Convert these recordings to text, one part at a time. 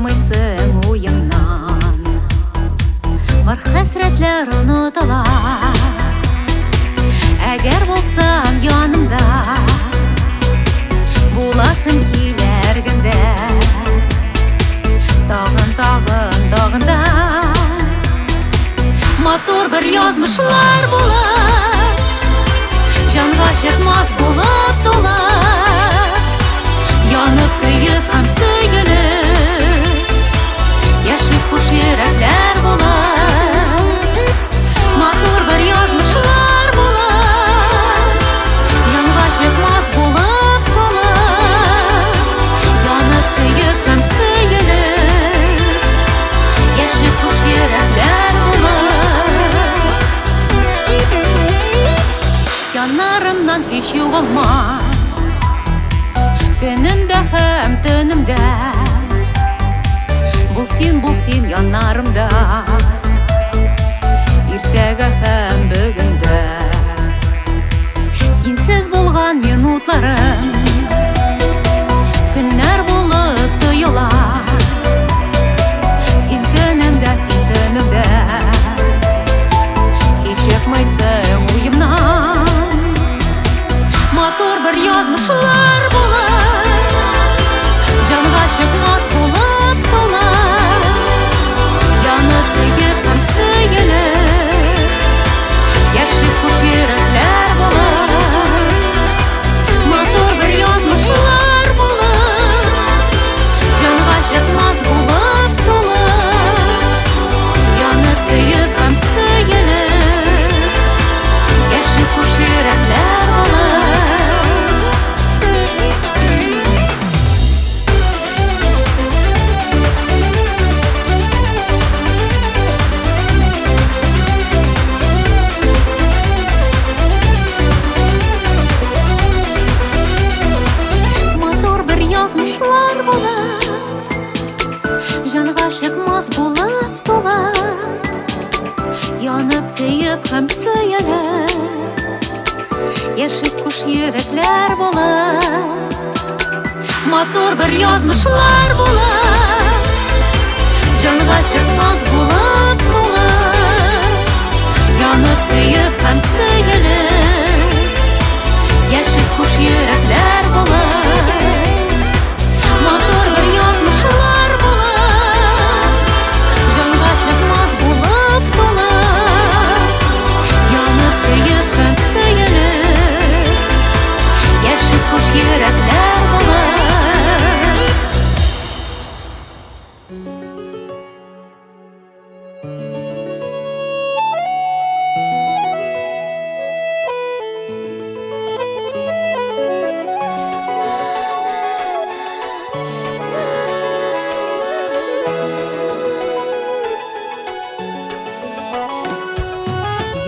чыкмыйсың уемнан. Бар хәсрәтләр онытыла. Әгәр булсаң янымда, буласым килер гендә. Тагын, тагын, тагын да матур бер язмышлар булыр, җанга чыкмас булып тула, янып көеп һәм сөелеп, яши хуш йөрәкләр булыр. Матур бер язмышлар булыр, җанга чыкмас булып тула, янып көеп һәм сөелеп, яши хуш йөрәкләр булыр. Яннарымнан һич югалма, көнемдә һәм төнемдә. Бул син, бул син яннарымда, иртәгә һәм бүгендә. Синсез булган минутларым көннәр булып тоела. Син көнемдә, син төнемдә, һич чыкмыйсың уемнан. Матур бер язмышлар булыр, җанга чыкмас булып тула, янып көеп һәм сөелеп, яши хуш йөрәкләр булыр. Матур бер язмышлар булыр, җанга чыкмас булып тула, янып көеп һәм сөелеп, яши хуш йөрәкләр булыр. Матур бер язмышлар булыр, җанга чыкмас булып тула, янып көеп һәм сөелеп, яши хуш йөрәкләр булыр. Матур бер язмышлар булыр, җанга чыкмас булып тула, янып көеп һәм сөелеп, яши хуш йөрәкләр булыр. Матур бер язмышлар булыр, җанга чыкмас булып тула, янып көеп һәм сөелеп, яши хуш йөрәкләр булыр.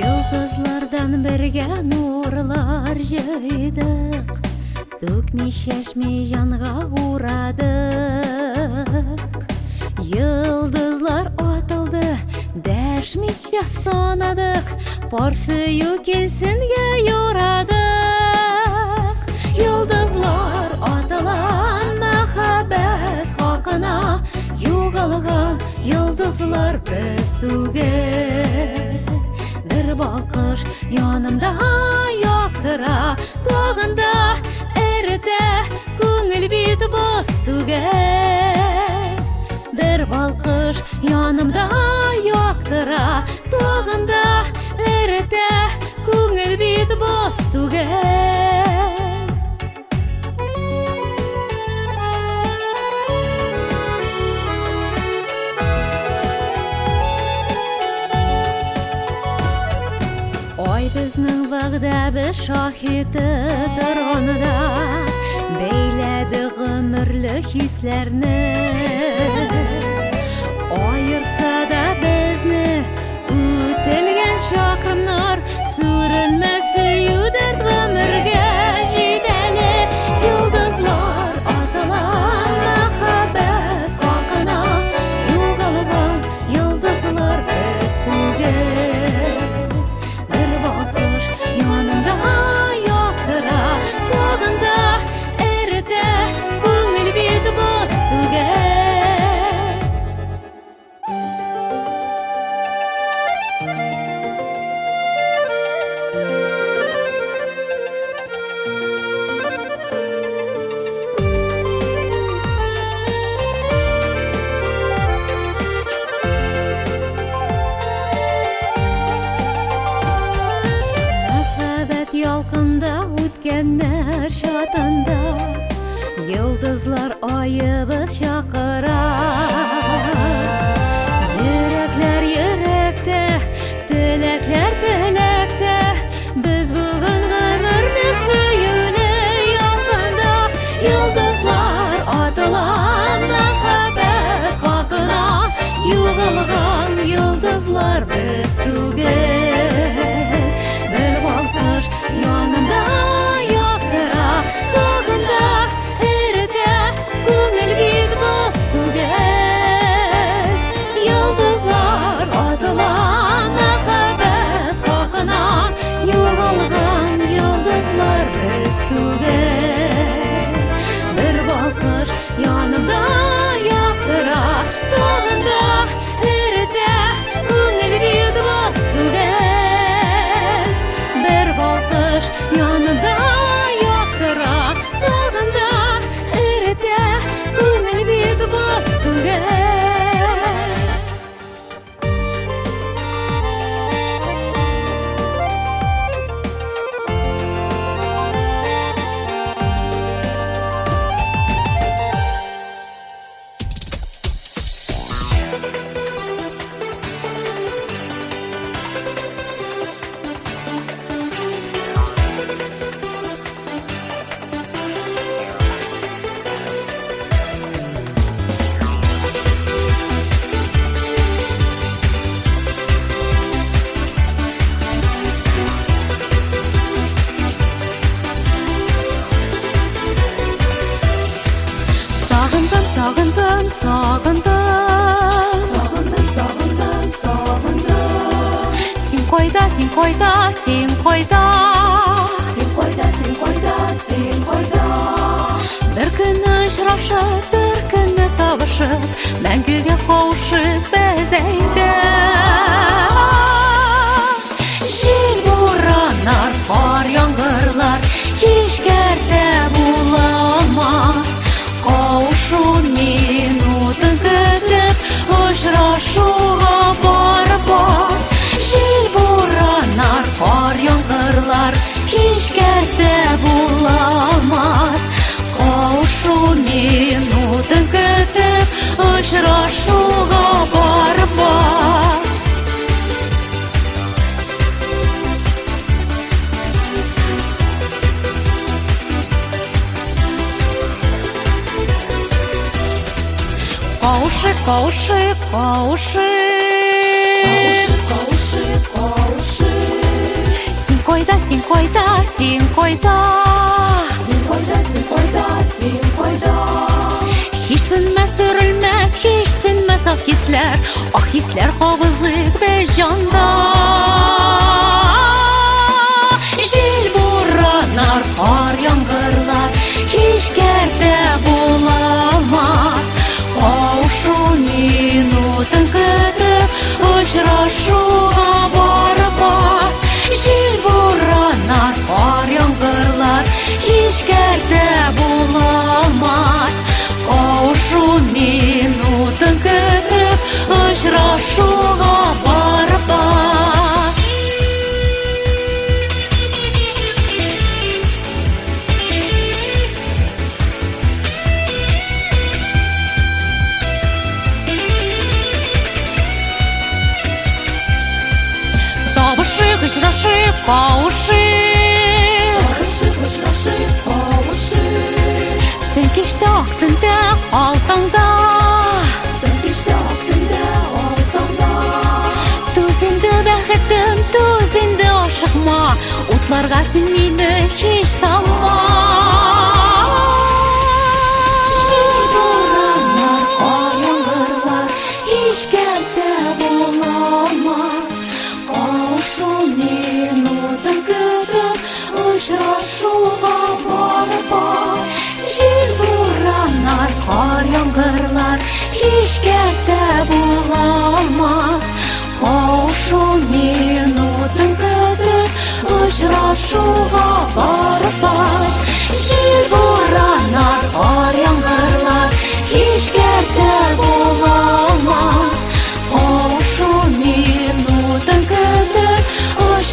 Йолдызлардан бергә нурлар җыйдык, түкми чәчми җанга урадык. Йолдызлар атылды, дәшмичә санадык, пар сөю килсенгә юрадык. Йолдызлар атыла мәхәббәт хакына, югалган йолдызлар без түгел. Бер балкыш янымда яктыра, тагын да эретә, күңел бит боз түгел. Бер балкыш янымда яктыра, тагын да эретә, күңел бит боз түгел. Ай безнең вәгъдәбез шаһиты торганда, бәйләде гомерле хисләрне. Аерса да безне үтелгән чакрымнар, сүрелмәс сөю дәрт гомергә җитәле. Йолдызлар атыла мәхәббәт хакына, югалган йолдызлар без түгел. Бер балкыш янында яктыра, тагын да эретә, күңел бит боз түгел. алтында Йолдызлар аебыз чакыра. Йөрәкләр йөрәктә, теләкләр теләктә. Без бүген гомернең сөюле ялкында. Йолдызлар атыла мәхәббәт хакына. Югалган йолдызлар без түгел. Бер балкыш янында яктыра, тагын да эретә, күңел бит боз түгел. Йолдызлар атыла мәхәббәт хакына, югалган йолдызлар без түгел. Бер балкыш янында яктыра, тагын да эретә, күңел бит боз түгел. Бер балкыш янында яктыра, тагын да эретә, күңел бит боз түгел. Сагындым, сагындым, сагындым. Сагындым, сагындым, сагындым. Син кайда, син кайда, син кайда? Син кайда, син кайда, син кайда? Бер көнне очрашып, бер көнне табышып, мәңгегә кавышып без әйдә. Җил бураннар, кар яңгырлар, һич кәртә була алмас. Кавышу минутын көтеп, очрашуга барып бас. Җил бураннар, кар яңгырлар, һич кәртә була алмас. Кавышу минутын көтеп, очрашуга барып бас. Кавышыйк, кавышыйк, кавышыйк. Кавышыйк, кавышыйк, кавышыйк. Син кайда, син кайда, син кайда? Син кайда, син кайда, син кайда? Һич сүнмәс, сүрелмәс, һич сүнмәс ак хисләр, ак хисләр кабызыйк без җанда. Җил бураннар, кар яңгырлар, һич кәртә була алмас. Кавышу минутын көтеп, очрашуга барып бас. Җил бураннар, кар яңгырлар, һич кәртә була алмас. Кавышу минутын көтеп, очрашуга барып бас. Табышыйк, очрашыйк, кавышыйк. Табышыйк, очрашыйк, кавышыйк. Төн кичтә, ак төндә, ал таңда. Төн кичтә, ак төндә, ал таңда. Түз инде, бәхетем, түз инде, ашыкма. Утларга син мине һич салма. Җил бураннар, кар яңгырлар, һич кәртә була алмас. Кавышу минутын көтеп, очрашуга барып бас. Җил бураннар, кар яңгырлар, һич кәртә була алмас. Кавышу минутын көтеп, очрашуга барып бас. Җил бураннар, кар яңгырлар, һич кәртә була алмас. Кавышу минутын көтеп, очрашуга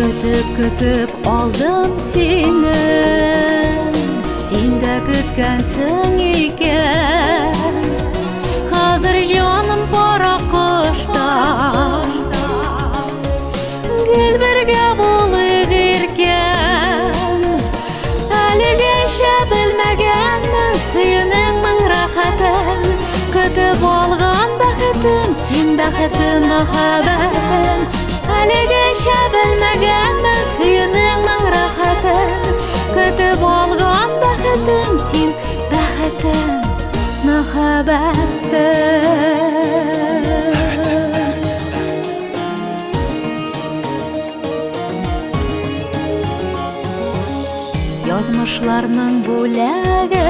Көтеп-көтеп алдым сине, Син дә көткәнсең икән. Хәзер җаным пара кошта, Гел бергә булыйк иркән. Әлегәчә белмәгәнмен сөюнең мең рәхәтен. Көтеп алган бәхетем, син бәхетем, мәхәббәтем. Әлегәчә белмәгәнмен сөюнең мең рәхәтен. Көтеп алган бәхетем, син бәхетем, мәхәббәтем. Язмышларның бүләге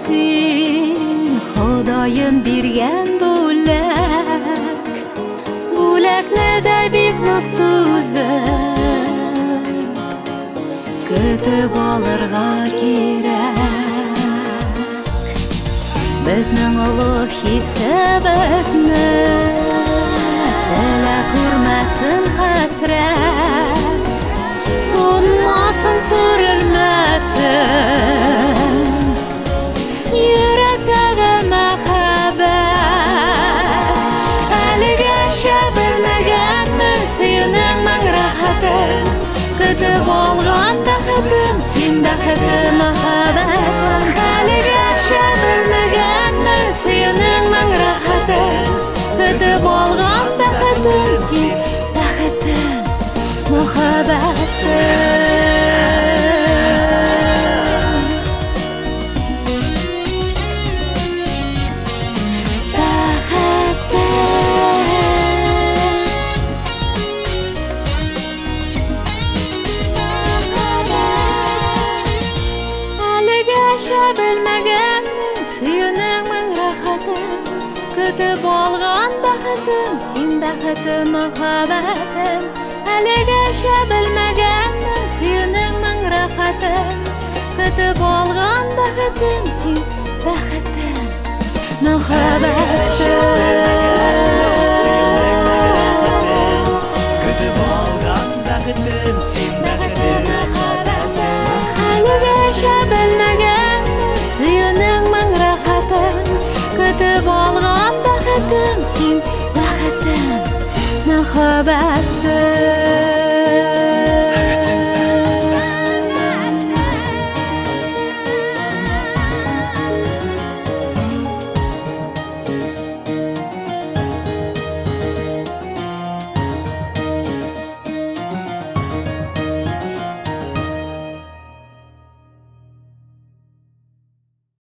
син, Ходаем биргән бүләк. Бүләкне дә бик нык түзеп, Көтеп алырга кирәк. Безнең олы хисебезне Телә күрмәсен хәсрәт. Суынмасын, сүрелмәсен Йөрәктәге мәхәббәт. Әлегәчә белмәгәнмен сөюнең мең рәхәтен. Көтеп алган бәхетем, син бәхетем, мәхәббәтем. Әлегәчә белмәгәнмен сөюнең мең рәхәтен. Көтеп алган бәхетем, син бәхетем, мәхәббәтем. Әлегәчә белмәгәнмен сөюнең мең рәхәтен. Көтеп алган бәхетем, син бәхетем, мәхәббәтем. Әлегәчә белмәгәнмен сөюнең мең рәхәтен. Көтеп алган бәхетем, син бәхетем, мәхәббәтем. Көтеп алган бәхетем, син бәхетем, Әлегәчә белмәгәнмен сөюнең мең рәхәтен. Көтеп алган бәхетем, син бәхетем, мәхәббәтем.